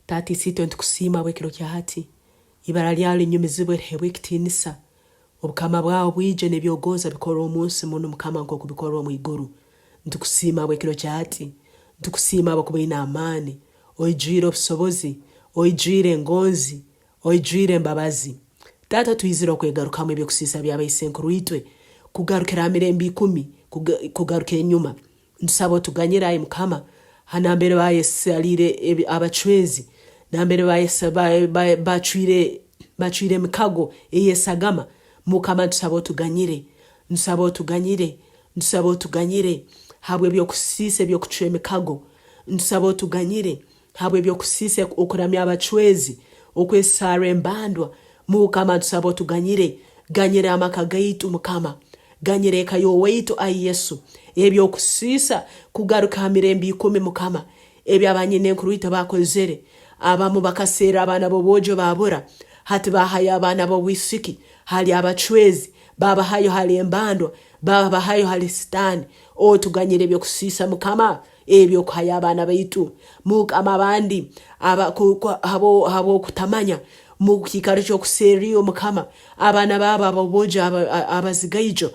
Taata Isiitwe nitukusiima habw'ekiro kya hati. Ibara lyawe linyumizibwe liheebwe ekitiinisa. Obukama bwawe bwije n'ebyogonza bikorwe omu nsi munu Mukama nk'oku bikorwa omu iguru. Nitukusiima habw'ekiro kya hati. Nitukusiima habwokuba oine amaani, oijwire obusobozi, oijwire engonzi, oijwire embabazi. Taata twizire okwegarukamu eby'okusiisa bya baisenkuruitwe kugarukira ha mirembe ikumi kugaruka enyuma. Ntusaba otuganyire ai Mukama, ha nambere bayesaliire abacwezi, nambere bacwire emikago ey'esagama. Mukama ntusaba otuganyire, ntusaba otuganyire, ntusaba otuganyire habw'eby'okusiisa eby'okucwa emikago. Ntusaba otuganyire habw'eby'okusiisa okuramya abacwezi, okwesarra embandwa. Mukama ntusaba otuganyire, ganyira amaka gaitu Mukama. Ganyira eka y'owaitu, ai Yesu, eby'okusiisa kugaruka ha mirembe ikumi, Mukama, ebi abanyinenkuru itwe baakozere. Abamu bakaserra abaana b'obwojo baabura, hati baahayo abaana b'obwisiki hali abacwezi, baabahayo hali embandwa, baabahayo hali Sitaani. Otuganyire eby'okusiisa, Mukama, eby'okuhayo abaana baitu. Mukama, abandi aba, ku, ku, habw'okutamanya, mu kiikaro ky'okuserra iwe, Mukama, Abaana baabo ab'obwojo abazigaijo,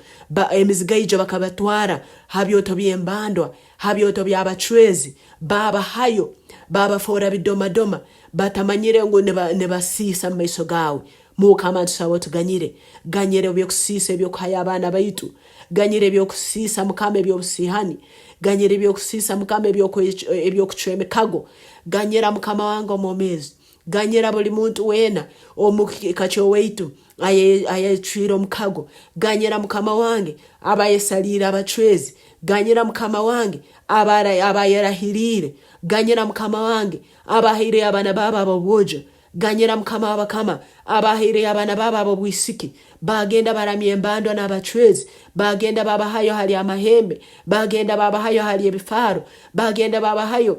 emizigaijo bakabatwara ha byoto by'embandwa, ha byoto by'abacwezi, baabahayo, baabafoora bidomadoma, batamanyire ngu nibasiisa omu maiso gaawe. Mukama ntusaba otuganyire. Ganyira eby'okusiisa eby'okuhayo abaana baitu. Ganyira eby'okusiisa Mukama eby'obusiihani. Ganyira eby'okusiisa Mukama eby'okucwa emikago. Ganyira Mukama wange omwomeezi. Ganyira buli muntu weena omu kika ky'owaitu ayecwire omukago. Ganyira mukama wange abayesaliire abacwezi. Ganyira mukama wange abayerahiriire. Ganyira mukama wange abahaireyo abaana baabo ab'obwojo. Ganyira mukama w'abakama abahaireyo abaana baabo ab'obwisiki, baagenda baramya embandwa n'abacwezi, baagenda babahayo hali amahembe, baagenda babahayo hali ebifaaro, baagenda babahayo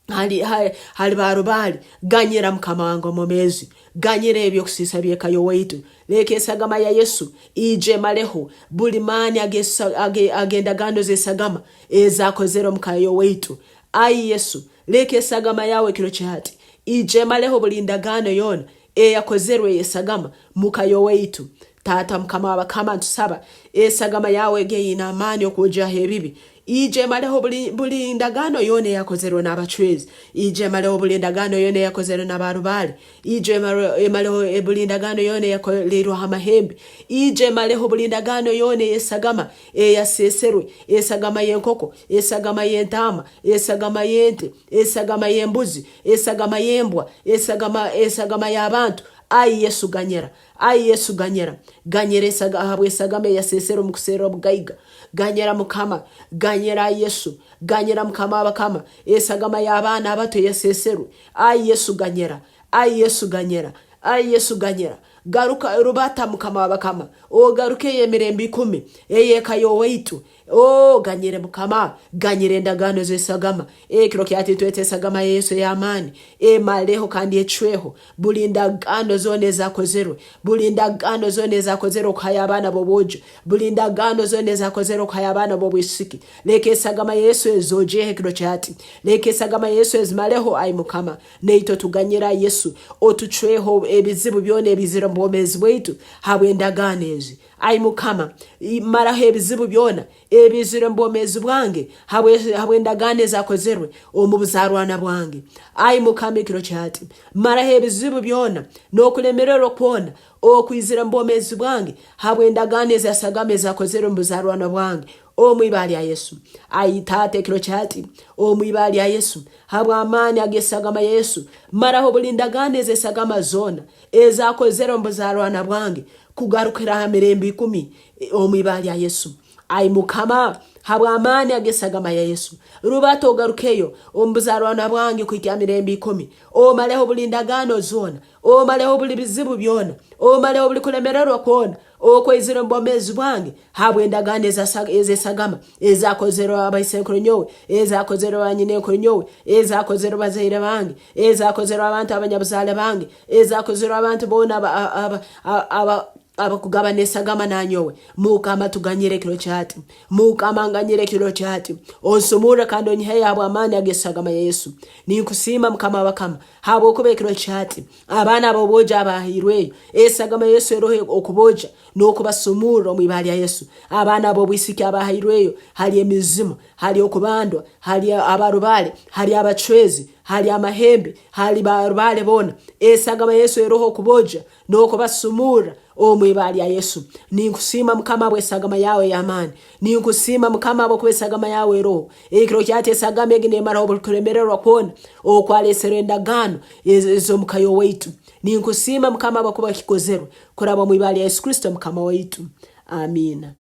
hali, hali, hali barubaali. Ganyira mukama wange omwomeezi, ganyira ebyokusiisa by'eka y'owaitu. Leka esagama ya Yesu ije emaleho buli maani ag'endagaano z'esagama ezakozere omu ka y'owaitu. Ai Yesu, leka esagama yawe ekiro kya hati ije emaleho buli ndagaano yoona eyakozerwe ey'esagama mu ka y'owaitu. Taata Mukama w'abakama, ntusaba esagama yawe egi eyine amaani okwogyaho ebibi, ije emaleho buli, buli ndagaano yoona eyakozerwe n'abacwezi, ije emaleho buli ndagaano yoona eyakozerwe na barubaale, ije emaleho buli ndagaano yoona eyakoleirweho amahembe, ije emaleho buli ndagaano yoona ey'esagama eyaseeserwe, esagama y'enkoko, esagama y'entaama, esagama y'ente, esagama y'embuzi, esagama y'embwa, esagama, esagama y'abantu. Ai Yesu ganyira, ai Yesu ganyira, ganyira esaga, habw'esagama eyaseesere omu kuserra obugaiga. Ganyira Mukama, ganyira ai Yesu, ganyira Mukama w'abakama, esagama y'abaana abato eyaseeserwe. Ai Yesu ganyira, ai Yesu ganyira, ai Yesu ganyira. Garuka, rubata Mukama w'abakama, ogarukeyo emirembe ikumi ey'eka y'owaitu. Oo, ganyire Mukama, ganyire endagaano z'esagama. Ekiro kya hati nitweta esagama ya Yesu ey'amaani emaleho kandi ecweho buli ndagaano zoona ezakozerwe, buli ndagaano zoona ezakozerwe okuhayo abaana b'obwojo, buli ndagaano zoona ezakozerwe okuhayo abaana b'obwisiki. Leka esagama ya Yesu ezogyeho ekiro kya hati. Leka esagama ya Yesu ezimaleho, ai Mukama. Naitwe tuganyire, ai Yesu, otucweho ebizibu byona ebiizire omu bwomeezi bwaitu habw'endagaano ezi. Ai Mukama, maraho ebizibu byona ebiizire omu bwomeezi bwange habw'endagaano ezakozerwe omu buzaarwana bwange. Ai Mukama, ekiro kya hati, maraho ebizibu byona n'okulemererwa kwona okwizire omu bwomeezi bwange habw'endagaano ezasagama ezakozerwe omu buzaarwana bwange, omu ibara lya Yesu. Ai Taata, ekiro kya hati, omu ibara lya Yesu, habw'amaani ag'esagama ya Yesu, maraho buli ndagaano ez'esagama zoona ezakozerwe omu buzaarwana bwange kugarukira ha mirembe ikumi omu ibara lya Yesu. Ai Mukama, habw'amaani ag'esagama ya Yesu, rubata ogarukeyo omu buzaarwana bwange kuhikya ha mirembe ikumi, omaleho buli ndagaano zoona, omaleho buli bizibu byona, omaleho buli kulemererwa kwona okwaizire omu bwomeezi bwange habw'endagaano ez'esagama ezakozerwe abaisenkuru nyowe, ezakozerwe banyinenkuru nyowe, ezakozerwe bazaire bange, ezakozerwe abantu abanyabuzaale bange, ezakozerwe abantu boona aba, aba, aba, aba. Abakugabana esagama nanyowe, Mukama tuganyire ekiro kyati. Mukama nganyira ekiro kyati. Onsumurre kandi onyiheyo habw'amaani ag'esagama ya Yesu. Ninkusiima Mukama w'abakama habwokuba ekiro kyati abaana ab'obwojo abahairweyo esagama ya Yesu eroho okubogya n'okubasumurra omu ibara lya Yesu. Abaana ab'obwisiki abahairweyo hali emizimu, hali okubandwa, hali abarubaale, hali abacwezi, hali amahembe, hali barubaale boona, esagama ya Yesu eroho okubogya n'okubasumurra omu ibara lya Yesu. Ninkusiima Mukama habw'esagama yaawe ey'amaani. Ninkusiima Mukama habwokuba esagama yaawe eroho. Ekiro kyati esagama egi neemaraho buli kulemererwa kwona okwaleeserwe endagaano ez'omuka y'owaitu. Ninkusiima Mukama habwokuba kikozerwe kuraba omu ibara lya Yesu Kristo Mukama waitu. Amiina.